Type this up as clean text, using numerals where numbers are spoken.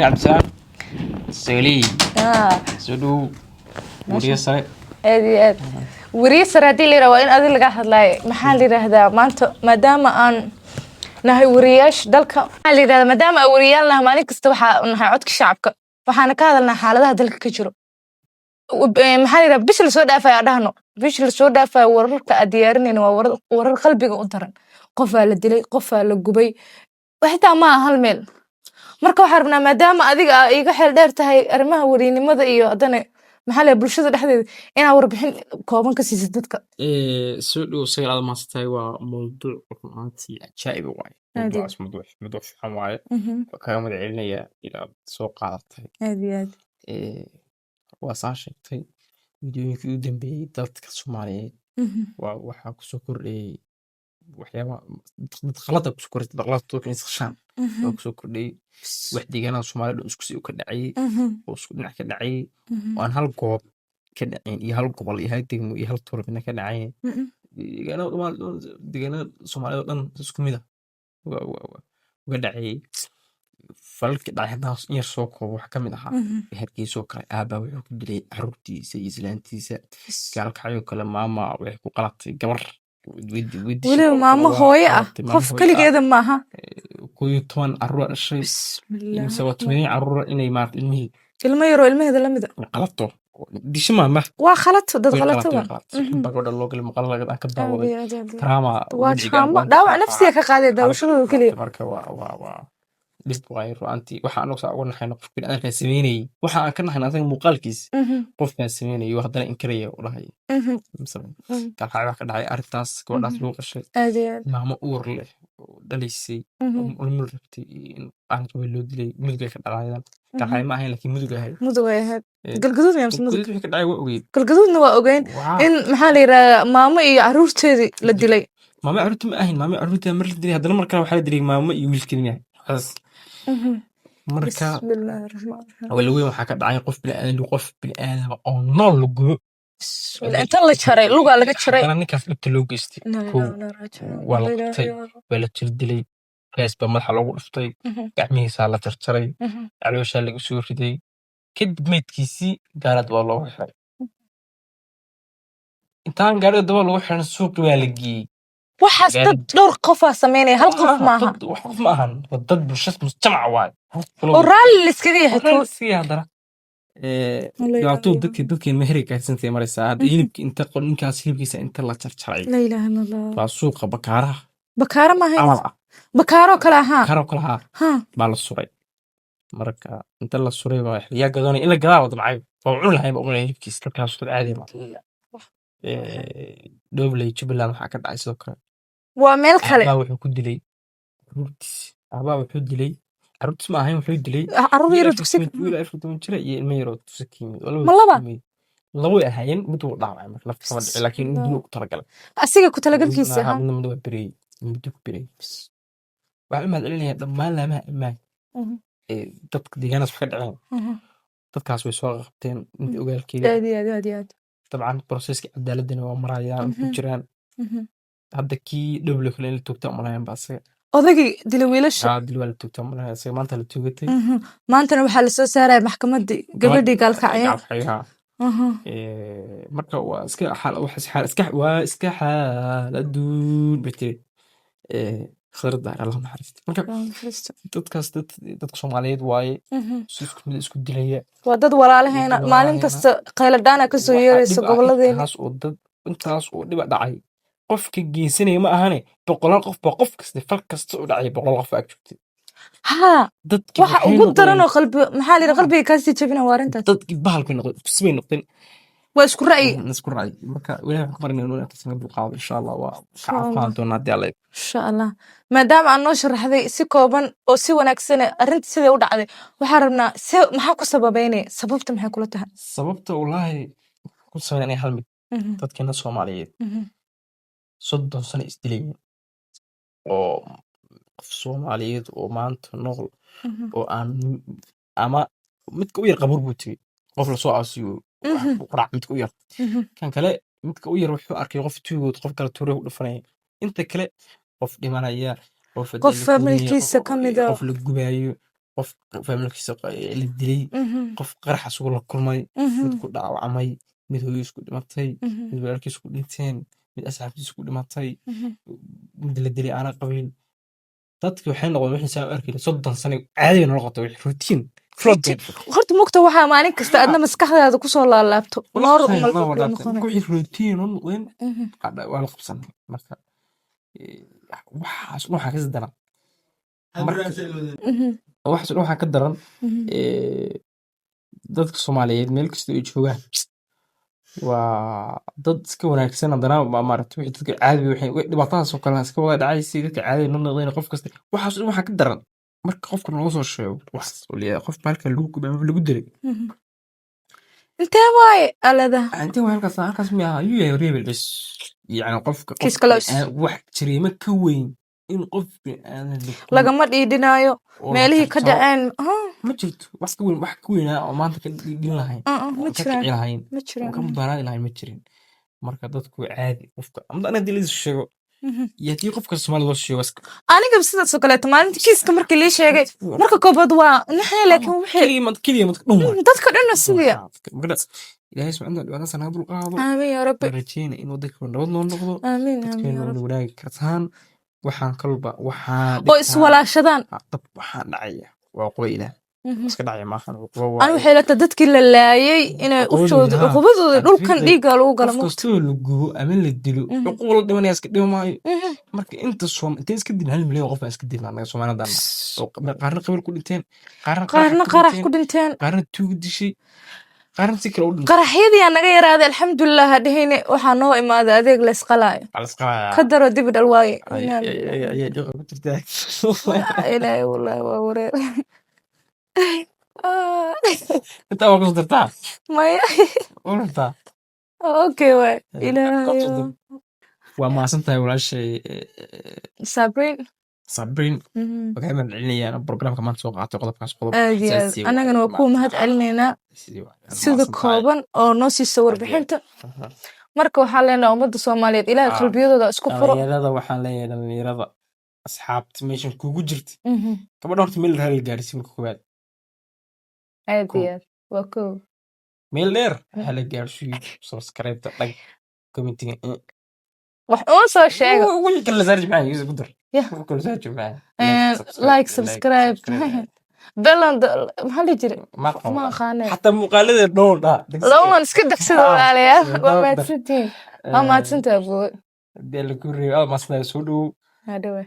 Cabdikariin Cabdisalaam Saliy. Soo dhow, wariye sare. Aad iyo aad, wariye sare. Haddii la yidhaha, waa in adi laga hadlaayo. Maxaa la yidhaahdaa, maanta maadaama aan nahay wariyaasha dalka, maxaa la yidhahdaa, maadaama aan wariyaal nahay, maalin kasta waxaa nahay codka shacabka, waxaana ka hadalnaa xaaladaha dalka ka jiro. Maxaa la yidhahdaa, bisha lasoo dhaafayo, aan dhahno bisha lasoo dhaafayo, wararka aan diyaarinayna waa warar, warar qalbiga u daran. Qofaa la dilay, qofaa la gubay, xitaa ma aha hal meel. Marka waxaan rabnaa, maadaama adiga aa iiga xeel dheer tahay arrimaha wariynimada iyo haddana, maxaa la, bulshada dhexdeeda, inaad warbixin kooban ka siisid dadka. Soo dhow Sagal, aad mahadsantahay. Waa mawduuc run ahaantii cajaa'ib waaye. Aad iyo Mawduucaas mawduuc fiican waaye. Waa kaga mahad celinayaa inaad soo qaadatay. Aad iyo aad. Waa saa sheegtay, muddooyinkii ugu dambeeyey dadka Soomaaliyeed waa waxaa kusoo kordhayey waxyaaba dad qalada kusoo kordhay, dad qalada dadka inay isqashaan waa kusoo kordhayey. Wax deegaanada Soomaalida dhan isku si u ka dhacayey oo isku dhinac ka dhacayey oo aan hal goob ka dhacayn iyo hal gobol iyo hal degmo iyo hal tuulo midna ka dhacayn. Deegaanada Soomaalida oo dhan si isku mid ah uga dhacayey. Falalkii dhacay haddaan in yar soo koobo, waxaa ka mid ahaa Hargeysa oo kale, aabaa wuxuu ku dilay carruurtiisa iyo islaantiisa. Gaalkacyo kale, maama waxay ku qalatay gabar way dishay. Weliba Oo kale maamo waa hooyo ah. qalatay, maamo Qof hooyo ah. keligeeda maaha. 11 carruur dhashay. Bismillah. Mise waa 10 carruur inay maarata ilmihii Ilmo yaroo ilmaheeda lamid a qalato, disho maama. Waa khalato dad Way khalato. qalatay, way Wa qalatay. Xun baa gabadha loo galay, muuqaal laga aan ka Aad daawaday. iyo aad, aad iyo aad. Trauma Waa wejiga trauma, waan dhaawac nafsiga ka qaaday daawashadooda keliya. Marka waa dhib waaye ru'aantii. Waxa anagu saa uga naxayno qof bini'aadamkaa sameynayay, waxa aan ka naxayno asaga muuqaalkiis, qofkaan sameynayay oo haddana inkaraya oo dhahaya Gaalkacyo waxaa ka dhacay arrintaas, gabadhaas lagu qashay. Aad iyo aad. Maamo uur leh oo dhalaysay oo ilmo rabtay in aan qabay loo dilay. Mudug ay ka dhacayaan, Gaalkacyo ma ahayn laakiin Mudug ay ahayd. Mudug ay ahayd. Galgaduud miyaa mise Mudug? Galgaduud wixii ka dhacay waa ogeyd. Galgaduudna waa ogeyn in, maxaa la yidhahdaa, maamo iyo caruurteedii la dilay. Maamo carruurta ma ahayn, maamo carruurta mar la dilay, haddana mar kale waxaa la dilay maamo iyo wiilkeedii miyaa. Marka Bismillaahi raxmaani raxiim. Walaweyn waxaa ka dhacay qof bini'aadan, qof bini'aadama oo nool la gubo. Bismillah, inta la jaray, lugaa laga jaray. Haddana ninkaas dhibta loo geystay. Inna lillahi Kow, wa inna ilaihi raaji'uun. waa la La ilaaha qabtay, illa Allah. waa la jirdilay, gaas baa madaxa loogu dhuftay, gacmihiisaa la jarjaray, calooshaa laga soo riday, kadib meydkiisii gaarad waa loogu xiray. Intaan gaariga daba lagu xiran, suuqi waa la geeyey. Waxaas dad dhowr qofaa sameynaya, hal qof maaha. Dad wax qof ma ahan, waa dad bulsho mujtamac waaye. Oo raalli la iskaga yahay. Raalli iskaga yahay haddana. La ilaaha Dhibaato illa dadkii meherey gaarsantay maraysaa hadda. Hilibki inta ninkaas hilibkiisa inta la jarjaray La ilaaha illa Allah. baa suuqa Bakaaraha Bakaaro maaha. camal ah. Bakaaro kale ahaa. Bakaaro kale ahaa baa la suray. Marka inta la suray baa yaa gadanay in la gadaa, wada macay waa cuni lahayn, baa cunaya hilibkiisa. Dadkaas dad caadi ma. Dhobley, Jubbaland, waxaa ka dhacay sidoo kale. Waa meel kale. Aabaa wuxuu ku dilay carruurtiis, aabaa wuxuu dilay carruurtiis ma ahayn, wuxuu dilay Carruur wiil yaroo 14 dugsi. Wiil 14 jira iyo ilmo yaroo dugsi ka yimid oo Ma laba laba? ka yimid. Labo way ahaayeen, mid wuu dhaawacay marka lafta kama dhicin, laakiin mid wuu ku talagalay. Asiga ku talagalkiisa. Midna midna mid waa beriyey, muddo ku beriyey. Waxaan u mahad celinayaa dhammaan laamaha ammaanka ee dadka deegaanaas wax ka dhaceen. Dadkaas way soo qabteen inta ogaalkeeda. Aad iyo aad, aad iyo aad. Dabcan processka cadaaladana waa marayaan, ku jiraan. Hadda kii Dhoble kale in la toogtaa umalayan ba asaga. Odagii dilay wiilasha. Aa, dil waa la toogtaa umalayan asaga, maanta la toogatay. Maantana waxaa lasoo saaraya maxkamadii gabadhii Gaalkacyo. Gaalkacyo. Marka waa iska xaal, waa iska xaal adduun bay tiri Khadra Daahir, Allah naxariisto. Marka Allah naxariisto. dadkaas dadka Soomaaliyeed waaye, si isku mid isku dilaya. Waa dad walaalaheena. Dad Maalin walaalaheena. kasta qayladhaana kasoo Waxaa yeeraysa dhib ah goboladeena. intaas oo dad, intaas oo dhiba dhacay, qofka geysanaya ma ahane, boqolaal qof baa, qof kasta fal kasta oo dhacay boqolaal qof baa ag joogtay. Haa. Dadkii Waxa waxay ugu daran noqdeen oo qalbi, maxaa la yidhi, qalbiga kaasii jabina waa arrintaas. Dadkii bahalkay noqdeen, isku bay noqdeen. Waa isku ra'yi. Isku ra'yi. Marka Ilaahay waxaan ka baryaynaa inuu intaas naga dulqaado, insha Allah waa ka Insha Allah. caafimaad doonaa haddii Alla idmo. Insha Allah. Maadaama aad noo sharaxday si kooban oo si wanaagsan arrinta siday u dhacday, waxaan rabnaa se maxaa ku sababeynaya, sababta maxay kula tahay? Sababta wallaahi ku sameynaya hal mid, dadkeena Soomaaliyeed 30 sano isdilayeen oo qof Soomaaliyeed oo maanta nool oo aan ama midka u yar qabuur buu tegey, qof lasoo aasiyo quraac midka u yar. Kan kale, midka u yar, wuxuu arkay qof tuugood, qof kale tuure u dhufanaya, inta kale qof dhimanaya, qof Qof familkiisa ka mid ah. qof la gubayo. Qof familkiisa la dilay, qof qarax isugu la kulmay, mid ku dhaawacmay, mid hooyadiis ku dhimatay, mid walaalkiis ku dhinteen, mid asxaabtiis ku dhimatay, mid la dilay aana qabiil. Dadki waxay noqdeen wixii saa u arkayna 30 sano caadi bay noqotay, wixii routine. Routine. Horta mugta waxaa maalin kasta adna maskaxdaada kusoo laalaabto normal buu noqonaya. Wixii routine u noqdeen waa la qabsanay. Marka waxaas dhan waxaa kasi daran, waxaas dhan waxaa ka daran dadka Soomaaliyeed meel kasta ay joogaan waa dad iska wanaagsan. Haddana waa maaragtay, wixii dadka caadi waxay dhibaatadaas oo kale iska wada dhacaysay, dadka caadi la noqdeen. Qof kasta waxaas dhan waxaa ka daran marka qofka looga soo sheego waxaas oo leeyahay qof baa halkan lagu gubay ama lagu dilay. Intee waaye alada? Intee waa halkaas miya ayuu yahay rebel bes, yacni qofka qof Case close. wax jariimo ka weyn in qof bini'aadan la gubo Lagama dhiidhinaayo oo la meelihii ka jarjaro dhaceen. Ma jirto wax ka weyn, wax ka weynaa oo maanta ka dhiidhin lahayn Ma oo ka jiraan. kici lahayn Ma oo jiraan. ka mudaharaadi lahayn ma jirin. Marka dadku caadi qofka ama aniga hadii la is sheego iyo haddii qofka Soomaalida loo sheego Aniga sidaas oo kaleeto, maalinta kiiska markii lii sheegay, marka koobaad waa naxay, laakiin wixii keliya madka dhan waay. Dadka dhanna sidii. Marka Ilaahay subxaana wa tacaala naga dul qaado. Aamin yaa Rabbi. Waan rajeynaya in wadanka nabad noo noqdo, Aamin, aamin dadkeena yaa wada Rabbi. wanaagi kartaan. Waxaan kalba waxaa Oo iswalaashadaan. Dab waxaan dhacaya waa cuquba Ilaah iska dhacaya maahan, cuquba Ani waaye. waxay la tahay dadkii la laayay inay Cuqubadooda, ushooda haa. cuqubadooda dhulkan Xaqiiqda, dhiigga lagu gala. qof kastoo la gubo ama la dilo cuquba la dhimanaya iska dhima maayo. Marka inta Soom intee iska dilin, 1 milyan oo qof baan iska dilin annaga Soomaalida oo qaarna qabiil ku dhinteen, qaarna qarax Qaarna ku qarax dhinteen, ku dhinteen, qaarna tuuga dishay, qaarna si kale u dhintay. Qaraxyadii aa naga yaraaday, alxamdulilah ha dhehayne. Waxaa noo imaaday adeeg la isqalaayo. Waa la isqalayaa. Ka daro dib dhal waaye. Ayaa dhiiqa ku jirtaa. Ilaahay, wallahi waa wareer. Intaa waa kusoo dartaa. Maya. Waa rabtaa. Okay waay, Ilaahay. Waa mahadsan tahay walaashay Sabriin. Sabriin. Waxay mahad celinayaan programka maanta soo qaatay qodobkaas, qodob Aad iyo aad. xasaasi waaye. Annagana waa kuu mahad celinaynaa Sidii waaye. Aad sida mahadsan tahay. kooban oo noo siisa warbixinta. Marka waxaan leenahay ummadda Soomaaliyeed Ilaahay qalbiyadooda isku furo. Dhalinyarada waxaan leeyahay, dhalinyarada asxaabta meeshan kugu jirta, gabadha horta meel dheer la gaarsiin marka koowaad. Aad Kow. iyo aad, waa kow. Meel dheer ha la gaarsiiyo, subscribe-ta dhag, commentiga. Wax uun soo sheega. Wixii kale la saari maxaa Yusuf ku dar. Wixii kale la saari maxaa? Like, subscribe, belan maxaa la jiray? Ma aqoon. Ma aqaanee. Xataa muuqaalada dhown dha. Labadan iska degsada, walaalayaal. Waa Dar. mahadsantihiin, waa mahadsantahay, abuwe. Hadii la ku reebo aad maasnaa soo dhowow. Hadhowe.